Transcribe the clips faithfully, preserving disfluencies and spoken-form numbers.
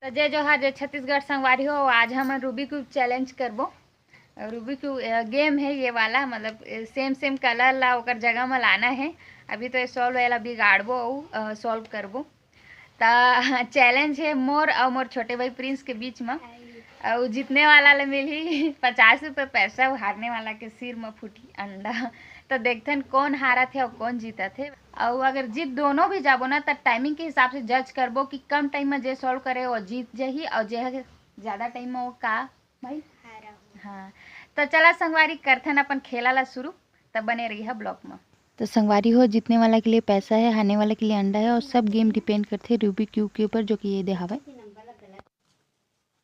तो जय जोहार, जय छत्तीसगढ़ संगवारी हो। आज हमन रूबी क्यूब चैलेंज करबो। रूबी क्यूब, अ, गेम है ये वाला, मतलब, अ, सेम सेम कलर ला ओकर जगह में लाना है। अभी तो ये सॉल्व वाला बिगाड़बो अउ, अ, सॉल्व करबो। त चैलेंज है मोर अउ मोर छोटे भाई प्रिंस के बीच में। अउ जीतने वाला ले मिलही पचास रुपये पैसा, अउ हारने वाला के सिर में फूटी अंडा। तो देखथन कौन हारत है अउ कौन जीतत है। अउ अगर जीत दोनों भी जाबो ना, त टाइमिंग के हिसाब से जज करबो कि कम टाइम में जे सॉल्व करे वो जीत जाही, अउ जे ह ज्यादा टाइम में वो का भाई? हारा हो। हाँ, तो चला संगवारी, करथन अपन खेला ला शुरू, तब बने रही है ब्लॉग में। तो संगवारी हो, जीतने वाला के लिए पैसा है, हारने वाला के लिए अंडा है, और सब गेम डिपेंड करते हैं रूबी क्यूब के ऊपर, जो कि ये दे हावय।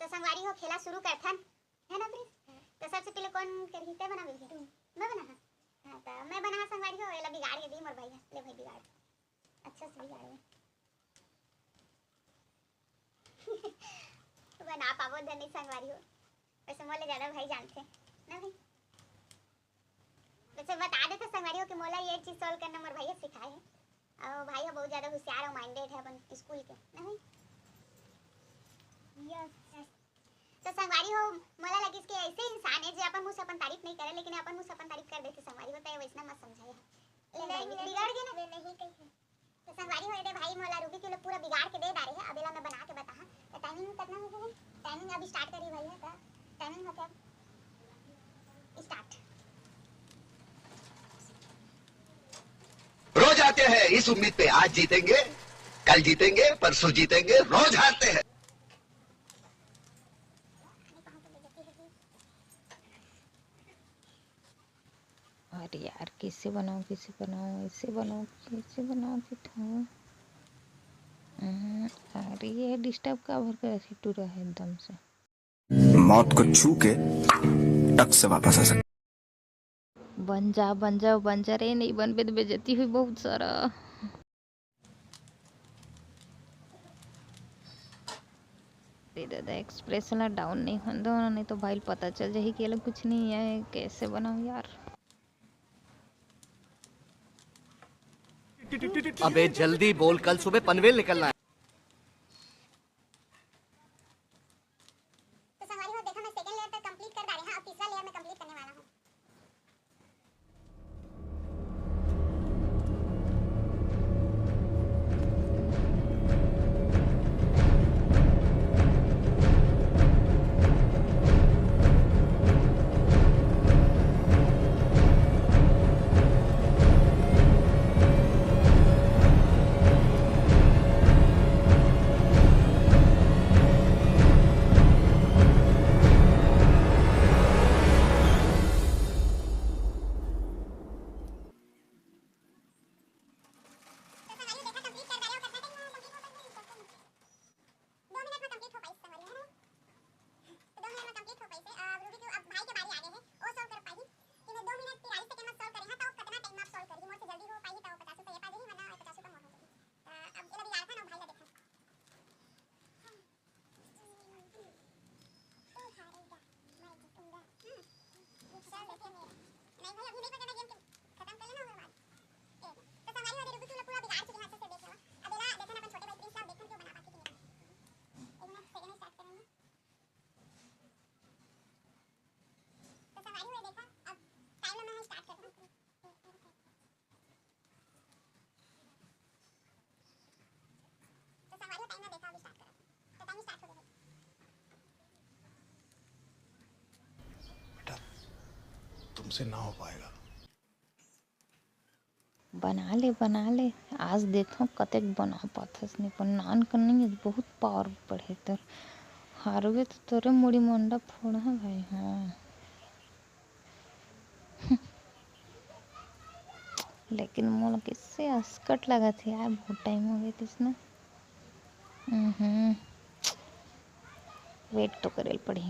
तो संगवारी हो, खेला शुरू करथन, है ना प्रिंस? तो सबसे पहले कौन करही? तय बना बिल्कुल। मैं बना, हाँ। हाँ, तो मैं बना, हाँ, संगवारी हो, एला बिगाड़ के दी मोर भाई, ले भाई बिगाड़, अच्छा से बिगाड़ दे। बना पाबो धनी संगवारी हो, वैसे मोले ज्यादा भाई जानथे ना भाई। वैसे बता देते संगवारी हो कि मोला ये चीज सॉल्व करना मोर भैया सिखाए है, और भाई है बहुत ज्यादा होशियार और माइंडेड है अपन स्कूल के ना भाई। यस। तो संगवारी हो, मोला लगिस कि ऐसे इंसान है जो अपन मुंह से अपन तारीफ नहीं करे, लेकिन अपन मुंह से अपन तारीफ कर देती संगवारी हो, तो ये वैसना मत समझाए। ले नहीं, भाई, मैं बिगड़ गए ना। मैं नहीं कही। तो संगवारी हो, एदे भाई मोला रूबी क्यूब पूरा बिगाड़ के दे डारे है। अब एला मैं बना के बताहा। तो टाइमिंग कितना हो गया? टाइमिंग अभी स्टार्ट करी भाई है, तो टाइमिंग होते अब स्टार्ट। रोज आते हैं इस उम्मीद पे, आज जीतेंगे, कल जीतेंगे, परसों जीतेंगे, रोज हारते हैं। अरे यार, कैसे बनाओ, कैसे बनाओ, ऐसे बनाओ, कैसे बनाओ कि था। हम्म, अरे, ये डिस्टर्ब का भर कर ऐसे टूरा है एकदम से। मौत को छू के टक से वापस आ सकते। बन जा, बन जा, बन जा रे, नहीं बनबे तो बेइज्जती हुई बहुत सारा। अरे दादा, एक्सप्रेशन ला डाउन नहीं होन दो, नहीं तो भाई पता चल जाही कि ये लोग कुछ नहीं है, कैसे बनाऊं यार। अबे जल्दी बोल, कल सुबह पनवेल निकलना है। तो संगवारी हो, देखा, मैं सेकंड लेयर तक कंप्लीट कर डाले हैं, अब तीसरा लेयर मैं कंप्लीट करने वाला हूँ। तो संगवारी हो, देखा, कंप्लीट कर डाले, और कितना टाइम में कंप्लीट हो पाई, दो मिनट में कंप्लीट हो पाई संगवारी हो, है ना? तो दो मिनट में कंप्लीट हो पाई से। अब रूबी क्यूब, अब भाई के बारी आ गए है, वो सॉल्व कर पाही कि मैं दो मिनट तिरालीस सेकंड में सॉल्व करे हाँ, तो कितना टाइम में आप सॉल्व करी, मोर से जल्दी हो पाही तो पचास रुपये ये पा देही, वरना पचास रुपये मोर हो जाही। तो अब ये लगी यार था ना, भाई ला देखा। तू हारेगा, मैं जीतूंगा। हम्म। चल, देखते हैं। नहीं भाई, अभी नहीं पता, गेम के खत्म कर लेना, ओकर बाद। ए, तो संगवारी हो, रूबी क्यूब पूरा बिगाड़ चुके हैं, अच्छे से देख लो। अब एला देखन अपन छोटे भाई प्रिंस ला, देखन क्यों बना पाते कि नहीं। एक मिनट, सेकंड स्टार्ट करेंगे। तो संगवारी हो, देखा, अब टाइम ला मैं स्टार्ट कर दूं। तो संगवारी हो, टाइम ना देखा, अभी स्टार्ट करा। तो टाइम स्टार्ट हो गया। बेटा, तुमसे ना हो पाएगा। बना ले, बना ले, आज देखो कतेक बना पाथस। नहीं पर नान कर नहीं, बहुत पावर बढ़े तोर। हारवे तो तोरे मुड़ी मंडा फोड़ है भाई। हाँ। लेकिन मोला किससे असकट लगत हे यार, बहुत टाइम हो गए किसने। हम्म, वेट तो करेल पड़ी।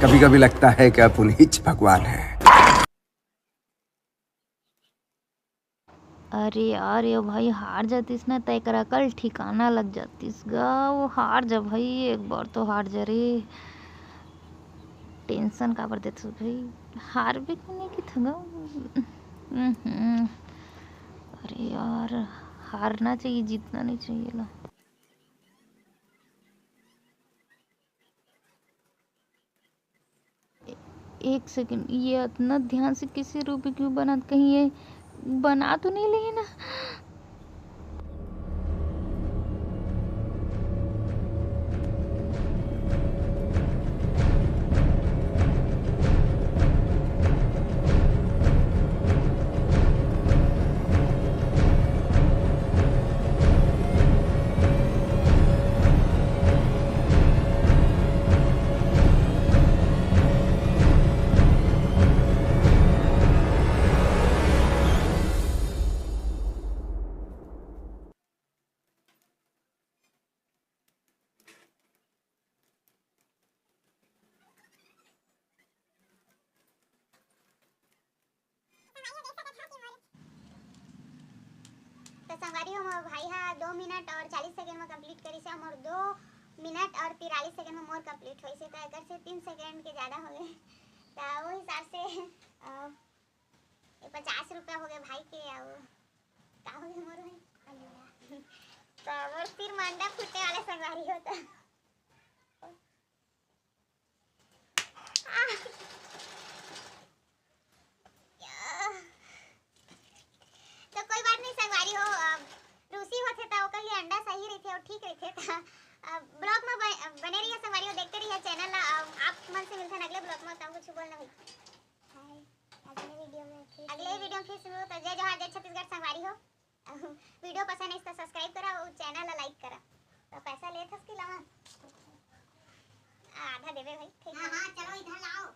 कभी कभी लगता है कि आप उन्हीं भगवान है। अरे यार, ये भाई हार जातिस ना, त एकर अकल ठिकाना लग जातिस गा। वो हार जा भाई, एक बार तो हार जा रे। टेंशन काबर देथस भाई, हारबे को नहीं किथस गा। हम्म। अरे यार, हारना चाहिए, जीतना नहीं चाहिए ला। एक सेकंड, ये इतना ध्यान से किसे रूबी क्यूब बनात, कहीं ये बना तो नहीं ली ना? तो संगवारी हो, मोर भाई हा दो मिनट और चालीस सेकंड में कंप्लीट करिस हे, मोर दो मिनट और तिरालीस सेकंड में मोर कंप्लीट होइस हे, तो एकर से तीन सेकंड के ज़्यादा हो गए। तो वो हिसाब से, अ, ये पचास रुपया हो गए भाई के, और का हो गए मोर भाई? तो मोर सिर में अंडा फूटने वाला संगवारी हो तो। आह! या। तो कोई बात नहीं संगवारी हो, अब रूसी होथे त ओकर लिए अंडा सही रहिथे और ठीक रहिथे। त, अ, ब्लॉग में बन-, बने रहिए संगवारी हो, देखते रहिए चैनल ला। अ, आप मन से मिलथन अगले ब्लॉग में, तब कुछ बोलना भाई। हाय, अगले वीडियो में फिर अगले वीडियो में फिर से मिलबो, तो जय जोहार, जय छत्तीसगढ़ संगवारी हो। वीडियो पसंद आइस तो सब्सक्राइब करा और चैनल ला लाइक करा। तो पैसा लेथस कि लावा? आधा देबे भाई, ठीक हाँ, है। हाँ, चलो इधर लाओ।